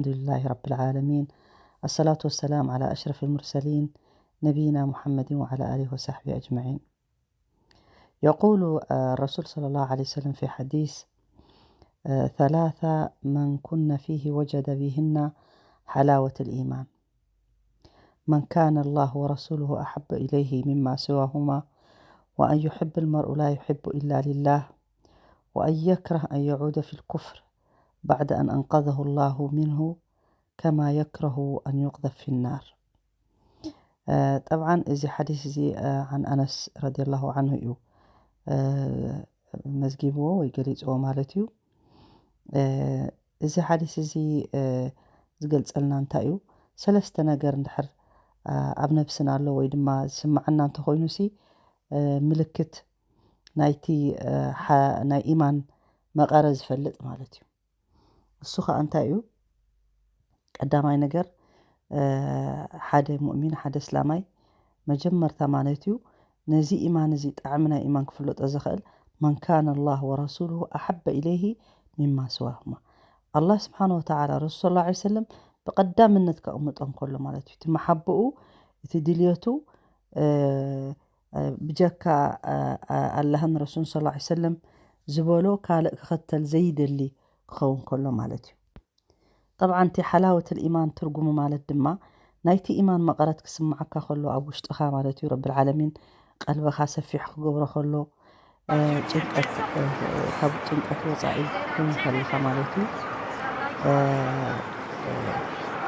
الحمد لله رب العالمين. الصلاة والسلام على أشرف المرسلين نبينا محمد وعلى آله وصحبه أجمعين. يقول، آه، الرسول صلى الله عليه وسلم في حديث، آه، ثلاثة من كن فيه وجد بهن حلاوة الإيمان. من كان الله ورسوله أحب إليه مما سواهما، وأن يحب المرء لا يحب إلا لله، وأن يكره أن يعود في الكفر بعد أن أنقذه الله منه كما يكره أن يقذف في النار. آه، طبعا እዚ ሓዲስ እዚ፣ آه، عن أنس رضي الله عنه እዩ፣ آه، መዝጊብዎ ወይ ገሊፅዎ ማለት እዩ። آه، እዚ ሓዲስ እዚ፣ آه፣ ዝገልፀልና እንታይ እዩ? ሰለስተ ነገር እንድሕር፣ آه፣ ኣብ ነብስና ኣሎ ወይ ድማ ዝስምዓና እንተኾይኑ ሲ፣ آه፣ ምልክት ናይቲ፣ آه፣ ሓ-፣ ናይ ኢማን መቐረ ዝፈልጥ ማለት እዩ። እሱ ኸኣ እንታይ እዩ? ቀዳማይ ነገር፣ آه፣ ሓደ ሙእሚን፣ ሓደ እስላማይ መጀመርታ ማለት እዩ ነዚ ኢማን እዚ ጣዕሚ ናይ ኢማን ክፍለጦ ዝኽእል من كان الله ورسوله أحب إليه مما سواهما. ኣላህ ስብሓነ ወተዓላ ረሱል ሰለላሁ ዐለይሂ ወሰለም ብቐዳምነት ከቕምጦ እንከሎ ማለት እዩ። እቲ መሓብኡ፣ እቲ ድልየቱ፣ እ፣ እ፣ ብጀካ፣ እ፣ እ፣ ኣላህን ረሱልን ሰለላሁ ዐለይሂ ወሰለም ዝበሎ ካልእ ክኸተል ዘይደሊ ክኸውን ከሎ ማለት እዩ። ጠብዓን እቲ ሓላወት ልኢማን ትርጉሙ ማለት ድማ ናይቲ ኢማን መቐረት ክስምዓካ ከሎ ኣብ ውሽጥኻ ማለት እዩ። ረብል ዓለሚን ቀልብኻ ሰፊሕ ክገብሮ ከሎ፣ እ፣ ጭንቀት፣ እ፣ ካብ ጭንቀት ወፃኢ ክኸውን ከለኻ ማለት እዩ። እ፣ እ፣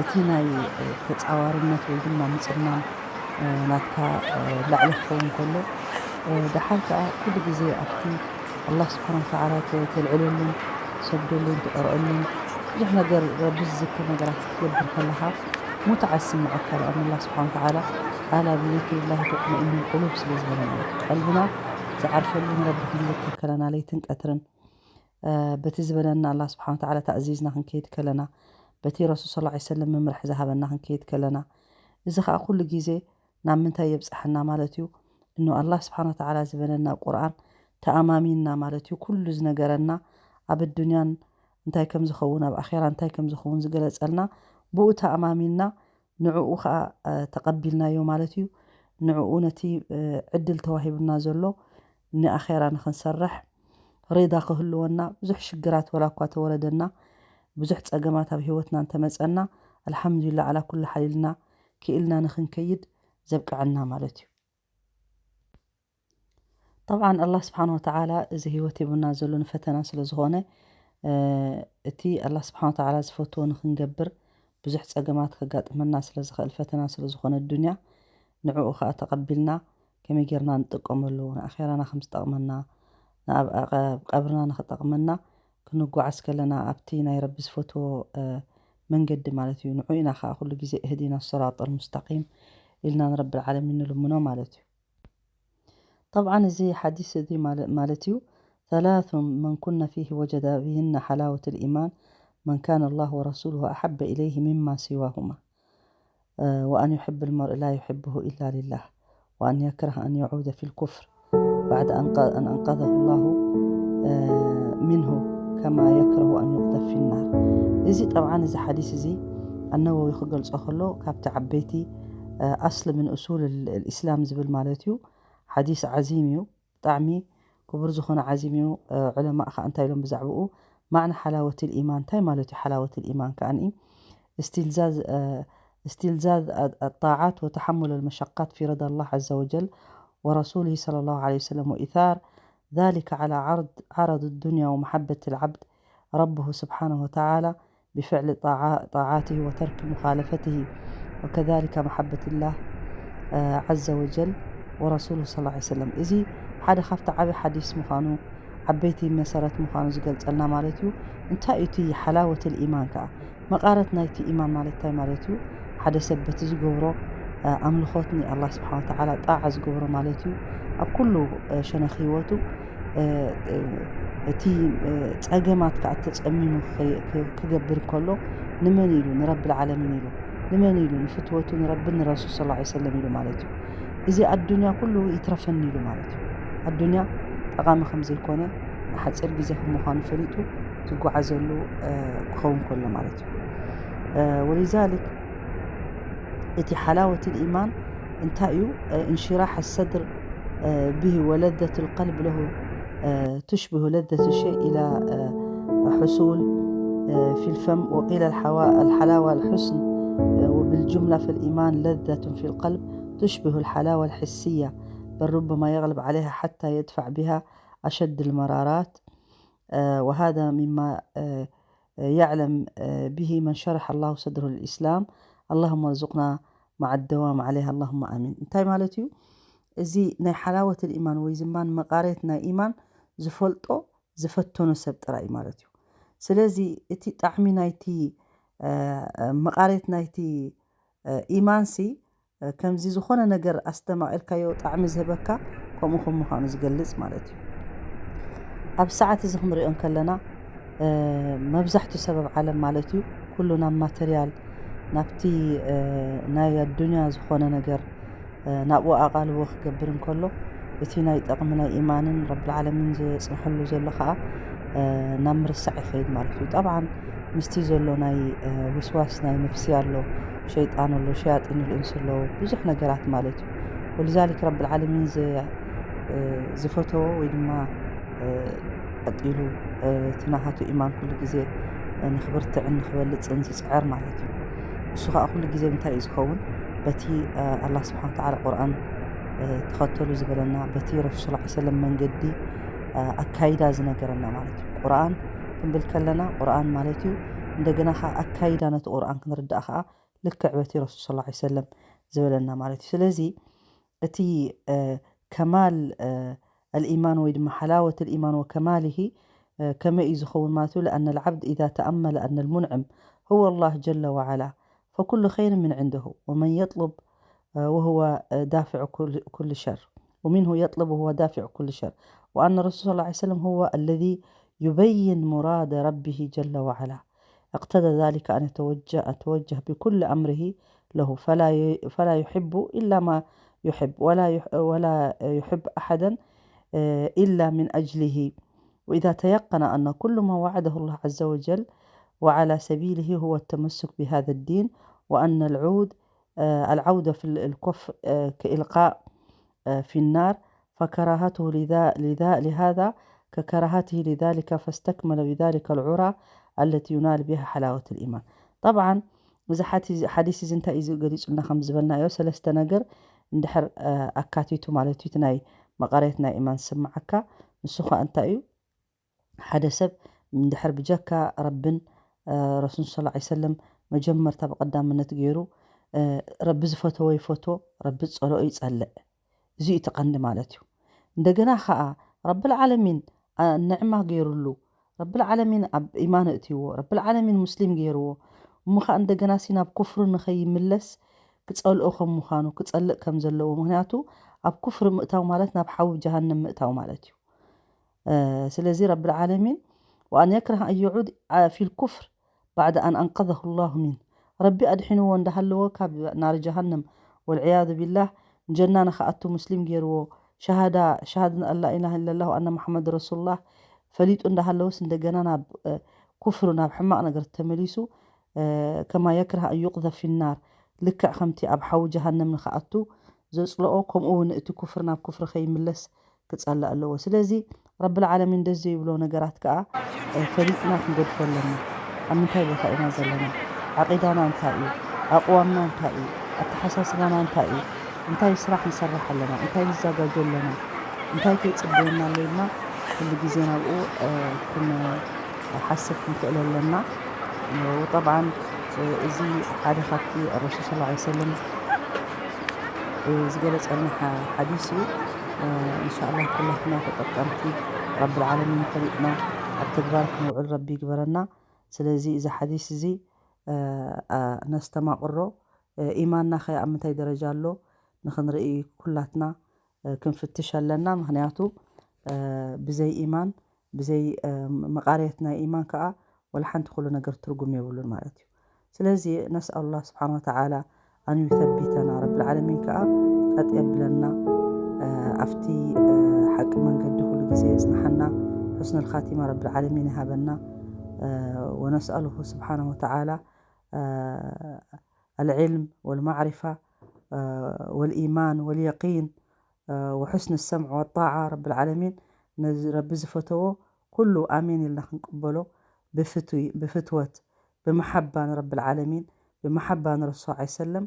እቲ ናይ፣ እ፣ ተፃዋርነት ወይ ድማ ምፅማም፣ እ፣ ናትካ፣ እ፣ ላዕሊ ክኸውን ከሎ፣ እ፣ ደሓር ከዓ ኩሉ ግዜ ኣብቲ ኣላህ ስብሓነ ወተዓላ ተ-፣ ተልዕለሉን ሰግደሉን ትቐርአሉን ብዙሕ ነገር ረቢ ዝዝክር ነገራት ክትገብር ከለኻ ሙትዓ ዝስምዐካ። ለኣን ኣላህ ስብሓነ ወተዓላ ኣላ ብዚክሪላሂ ተጥመኢኑል ቁሉብ ስለ ዝበለ ማለት እዩ። ቀልብና ዝዓርፈሉ ንረቢ ክንዝክር ከለና ለይትን ቀትርን፣ እ፣ በቲ ዝበለና ኣላህ ስብሓነ ወተዓላ ተኣዚዝና ክንከይድ ከለና፣ በቲ ረሱል ሰለላሁ ዐለይሂ ወሰለም መምርሒ ዝሃበና ክንከይድ ከለና፣ እዚ ኸዓ ኩሉ ግዜ ናብ ምንታይ የብፅሓና ማለት እዩ? እኖ ኣላህ ስብሓነ ወተዓላ ዝበለና ኣብ ቁርኣን ተኣማሚንና ማለት እዩ። ኩሉ ዝነገረና ኣብ ኣዱንያን እንታይ ከም ዝኸውን፣ ኣብ ኣኼራ እንታይ ከም ዝኸውን ዝገለጸልና፣ ብኡ ተኣማሚንና ንዕኡ ኸዓ፣ እ፣ ተቐቢልናዮ ማለት እዩ። ንዕኡ ነቲ፣ እ፣ ዕድል ተዋሂቡና ዘሎ ንኣኼራ ንኽንሰርሕ ሪዳ ክህልወና፣ ብዙሕ ሽግራት ወላ እኳ ተወረደና፣ ብዙሕ ጸገማት ኣብ ህይወትና እንተመጸና፣ ኣልሓምዱሊላህ ዓላ ኩሉ ሓል ኢልና ክኢልና ንኽንከይድ ዘብቅዐና ማለት እዩ። ጠብዓን ኣላህ ስብሓነ ወተዓላ እዚ ህይወት ሂቡና ዘሎ ንፈተና ስለ ዝኾነ፣ እ፣ እቲ ኣላህ ስብሓነ ወተዓላ ዝፈትዎ ንኽንገብር ብዙሕ ጸገማት ከጋጥመና ስለ ዝኽእል ፈተና ስለ ዝኾነ ዱንያ፣ ንዕኡ ኸዓ ተቐቢልና ከመይ ጌርና ንጥቀመሉ፣ ንኣኼራና ከም ዝጠቕመና፣ ንኣብ ኣቐ-፣ ኣብ ቀብርና ንኽጠቕመና ክንጓዓዝ ከለና ኣብቲ ናይ ረቢ ዝፈትዎ፣ እ፣ መንገዲ ማለት እዩ። ንዑ ኢና ኸዓ ኩሉ ግዜ እህዲና ስራጠል ሙስተቂም ኢልና ንረብል ዓለሚን ንልምኖ ማለት እዩ። ጠብዓን እዚ ሓዲስ እዚ ማለ-፣ ማለት እዩ፣ ثلاث من كن فيه وجد بهن حلاوة الإيمان من كان الله ورسوله أحب إليه مما سواهما، እ፣ وأن يحب المرء لا يحبه إلا لله، وأن يكره أن يعود في الكفر بعد أن ق-، أن أنقذه الله، እ፣ منه كما يكره أن يقذف في النار። እዚ ጠብዓን እዚ ሓዲስ እዚ ኣነወዊ ክገልጾ ከሎ ካብቲ ዓበይቲ፣ እ፣ ኣስሊ ምን ኡሱል ል-፣ ልእስላም ዝብል ማለት እዩ። ሓዲስ ዓዚም እዩ፣ ብጣዕሚ ክቡር ዝኾነ ዓዚም እዩ። እ፣ ዑለማእ ኸዓ እንታይ ኢሎም ብዛዕባኡ? ማዕና ሓላወት ልኢማን እንታይ ማለት እዩ? ሓላወት ልኢማን ከዓኒ استلذاذ، እ፣ استلذاذ الطاعات وتحمل المشقات في رضا الله عز وجل ورسوله صلى الله عليه وسلم وإيثار ذلك على عرض، عرض الدنيا ومحبة العبد ربه سبحانه وتعالى بفعل طاعا-، طاعاته وترك مخالفته، وكذلك محبة الله، آه، عز وجل ورسوله صلى الله عليه وسلم። እዚ ሓደ ካብቲ ዓቢ ሓዲስ ምዃኑ፣ ዓበይቲ መሰረት ምዃኑ ዝገልጸልና ማለት እዩ። እንታይ እዩ እቲ ሓላወት ልኢማን ከኣ? መቓረት ናይቲ ኢማን ማለት እንታይ ማለት እዩ? ሓደ ሰብ በቲ ዝገብሮ፣ እ፣ ኣምልኾት ንኣላህ ስብሓነ ወተዓላ ጣዓ ዝገብሮ ማለት እዩ። ኣብ ኩሉ፣ እ፣ ሸነኽ ህይወቱ፣ እ፣ እ፣ እቲ፣ እ፣ ጸገማት ከኣ ተጸሚሙ ክ-፣ ክ-፣ ክገብር ከሎ ንመን ኢሉ? ንረብል ዓለሚን ኢሉ። ንመን ኢሉ? ንፍትወቱ ንረብን ንረሱል ሰለላሁ ዐለይሂ ወሰለም ኢሉ ማለት እዩ። እዚ ኣዱንያ ኩሉ ይትረፈኒ ኢሉ ማለት እዩ። ኣዱንያ ጠቓሚ ከም ዘይኮነ፣ ንሓጺር ግዜ ከም ምዃኑ ፈሊጡ ዝጓዓዘሉ፣ እ፣ ክኸውን ከሎ ማለት እዩ። ولذلك እቲ ሓላወት الإيمان እንታይ እዩ? انشراح الصدر به ولذة القلب له تشبه لذة الشيء إلى حصول في الفم، وقيل الحلاوة الحسن، وبالجملة فالإيمان لذة في القلب تشبه الحلاوة الحسية، بل ربما يغلب عليها حتى يدفع بها أشد المرارات. وهذا مما يعلم به من شرح الله صدره للإسلام. اللهم ارزقنا مع الدوام عليها، اللهم آمين. እንታይ ማለት እዩ እዚ ናይ ሓላወት الإيمان ወይ ዝማን መቃሬት ናይ ኢማን ዝፈልጦ ዝፈተኖ ሰብ ጥራይ ማለት እዩ። ስለዚ እቲ ጣዕሚ ናይቲ መቃሬት ናይቲ ኢማንሲ ከምዚ ዝኾነ ነገር ኣስተማቒርካዮ ጣዕሚ ዝህበካ ከምኡ ከም ምዃኑ ዝገልጽ ማለት እዩ። ኣብ ሰዓት እዚ ክንሪኦ እንከለና መብዛሕቱ ሰበብ ዓለም ማለት እዩ ኩሉ ናብ ማተርያል ናብቲ ናይ ኣዱንያ ዝኾነ ነገር ናብኡ ኣቓልቦ ክገብር እንከሎ እቲ ናይ ጠቕሚ ናይ ኢማንን ረብል ዓለሚን ዘጽንሐሉ ዘሎ ከዓ ናብ ምርሳዕ ይኸይድ ማለት እዩ። ጠብዓን ምስቲ ዘሎ ናይ ውስዋስ ናይ ነፍሲ ኣሎ፣ ሸይጣን ኣሎ፣ ሸያጢን ልእንስ ኣለዉ፣ ብዙሕ ነገራት ማለት እዩ። ወልዛሊክ ረብል ዓለሚን ዝፈተዎ ወይ ድማ ቀጢሉ እቲ ናሃቱ ኢማን ኩሉ ግዜ ንክብርትዕን ንክበልፅን ዝፅዕር ማለት እዩ። እሱ ከዓ ኩሉ ግዜ እንታይ እዩ ዝኸውን? በቲ ኣላ ስብሓን ተዓላ ቁርኣን ተኸተሉ ዝበለና፣ በቲ ረሱል ስ ሰለም መንገዲ ኣካይዳ ዝነገረና ማለት እዩ። ቁርኣን ክንብል ከለና ቁርኣን ማለት እዩ። እንደገና ከዓ ኣካይዳ ነቲ ቁርኣን ክንርዳእ ከዓ ልክዕ በቲ ረሱል ስ ሰለም ዝበለና ማለት እዩ። ስለዚ እቲ ከማል الإيمان ወይ ድማ حلاوة الإيمان وكماله ከመይ እዩ ዝኸውን ማለት እዩ? لأن العبد إذا تأمل أن المنعم هو الله جل وعلا فكل خير من عنده ومن يطلب وهو دافع كل شر ومنه يطلب وهو دافع كل شر وأن الرسول صلى الله عليه وسلم هو الذي يبين مراد ربه جل وعلا اقتضى ذلك أن يتوجه أتوجه بكل أمره له فلا فلا يحب إلا ما يحب ولا ولا يحب أحدا إلا من أجله وإذا تيقن أن كل ما وعده الله عز وجل وعلى سبيله هو التمسك بهذا الدين وأن العود العودة في الكفر كإلقاء في النار فكراهته لذا لذا لهذا ككراهته لذلك فاستكمل بذلك العرى التي ينال بها حلاوة الإيمان. طبعا እዚ ሓዲስ እዚ እንታይ እዩ ገሊፁልና ከም ዝበልናዮ ሰለስተ ነገር እንድሕር ኣካቲቱ ማለት እዩ እቲ ናይ መቐሬት ናይ ኢማን ዝስምዓካ ንሱ ከዓ እንታይ እዩ ሓደ ሰብ እንድሕር ብጀካ ረብን ረሱል ስ ሰለም መጀመርታ ብቐዳምነት ገይሩ ረቢ ዝፈተዎ ይፈቶ ረቢ ዝፀልኦ ይፀልእ እዚ እዩ እቲ ቀንዲ ማለት እዩ እንደገና ከዓ ረብል ዓለሚን ንዕማ ገይሩሉ ረብል ዓለሚን ኣብ ኢማን እእትይዎ ረብል ዓለሚን ሙስሊም ገይርዎ እሞ ከዓ እንደገና ሲ ናብ ኩፍሩ ንኸይምለስ ክፀልኦ ከም ምዃኑ ክፀልእ ከም ዘለዎ ምክንያቱ ኣብ ኩፍሪ ምእታው ማለት ናብ ሓዊ ጀሃንም ምእታው ማለት እዩ ስለዚ ረብል ዓለሚን وأن يكره أن يعود في الكفر بعد أن أنقذه الله منه ረቢ ኣድሒንዎ እንዳሃለዎ ካብ ናር ጀሃንም والعياذ بالله ጀና ንኸኣቱ ሙስሊም ገይርዎ ሸሃዳ ሸሃዳ أن لا إله إلا الله وأن محمد رسول الله ፈሊጡ እንዳሃለወስ እንደገና ናብ ኩፍሩ ናብ ሕማቕ ነገር ተመሊሱ كما يكره أن يقذف في النار ልክዕ ከምቲ ኣብ ሓዊ ጀሃንም ንኸኣቱ ዘፅልኦ ከምኡ እውን እቲ ኩፍር ናብ ኩፍሪ ከይምለስ ክፀልእ ኣለዎ ስለዚ ረብል ዓለሚን ደስ ዘይብሎ ነገራት ከዓ ፈሊጥና ክንገድፎ ኣለና ኣብ ምንታይ ቦታ ኢና ዘለና ዓቂዳና እንታይ እዩ ኣቅዋምና እንታይ እዩ ኣተሓሳስባና እንታይ እዩ እንታይ ስራሕ ንሰርሕ ኣለና እንታይ ንዘጋጆ ኣለና እንታይ ከይፅበየና ኣሎ ኢልና ኩሉ ግዜ ናብኡ ክሓስብ ክንክእል ኣለና ጠብዓን እዚ ሓደ ካብቲ ረሱል ስ ሰለም ዝገለፀልና ሓዲስ እዩ እንሻላ ኩላትና ተጠቀምቲ ረብል ዓለሚን ፈሊጥና ኣብ ተግባር ክንውዕል ረቢ ይግበረና ስለዚ እዚ ሓዲስ እዚ ነስተማቕሮ ኢማንና ከ ኣብ ምንታይ ደረጃ ኣሎ ንክንርኢ ኩላትና ክንፍትሽ ኣለና ምክንያቱ ብዘይ ኢማን ብዘይ መቃርየት ናይ ኢማን ከዓ ወላ ሓንቲ ኩሉ ነገር ትርጉም የብሉን ማለት እዩ ስለዚ ነስኣል ላ ስብሓን ወተዓላ ኣን ዩተቢተና ረብል ዓለሚን ከዓ ቀጥ የብለና ኣብቲ ሓቂ መንገዲ ኩሉ ግዜ የፅንሓና ሑስን ልካቲማ ረብል ዓለሚን ይሃበና ወነስኣልሁ ስብሓን ወተዓላ العلم والمعرفة والإيمان واليقين وحسن السمع والطاعة رب العالمين. ነዚ ረቢ ዝፈተዎ ኩሉ ኣሜን ኢልና ክንቅበሎ ብፍትወት ብመሓባ ንረቢ ዓለሚን ብመሓባ ንረሱል ሰለም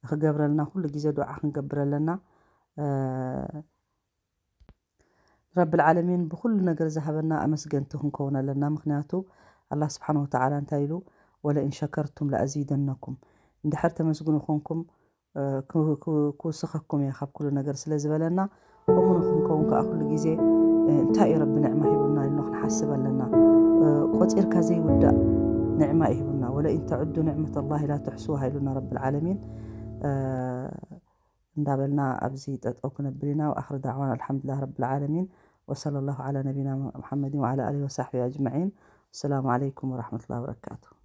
ክገብረልና ኩሉ ግዜ ዱዓ ክንገብር ኣለና። ረቢ ዓለሚን ብኩሉ ነገር ዝሃበና ኣመስገንቲ ክንከውን ኣለና። ምክንያቱ ኣላ ስብሓን ወተዓላ እንታይ ኢሉ? ወለኢን ሸከርቱም ለኣዚደነኩም፣ እንድሕር ተመስግኑ ኮንኩም ክውስኸኩም እየ ካብ ኩሉ ነገር ስለ ዝበለና፣ ከምኡ ንክንከውን ከዓ ኩሉ ግዜ እንታይ እዩ ረቢ ንዕማ ሂቡና ኢልና ክንሓስብ ኣለና። ቆፂርካ ዘይውዳእ ንዕማ እዩ ሂቡና። ወለኢን ተዕዱ ንዕመት ኣላህ ላ ትሕስዋ ኢሉና ረቢ ዓለሚን። እንዳበልና ኣብዚ ጠጠው ክነብል ኢና። ወኣኽር ዳዕዋና ኣልሓምዱሊላህ ረብል ዓለሚን። ወሰለ ላሁ ዓላ ነቢና ሙሐመድን ወዓላ ኣሊሂ ወሳሕቢሂ ኣጅመዒን። ወሰላሙ ዓለይኩም ወረሕመቱላሂ ወበረካቱ።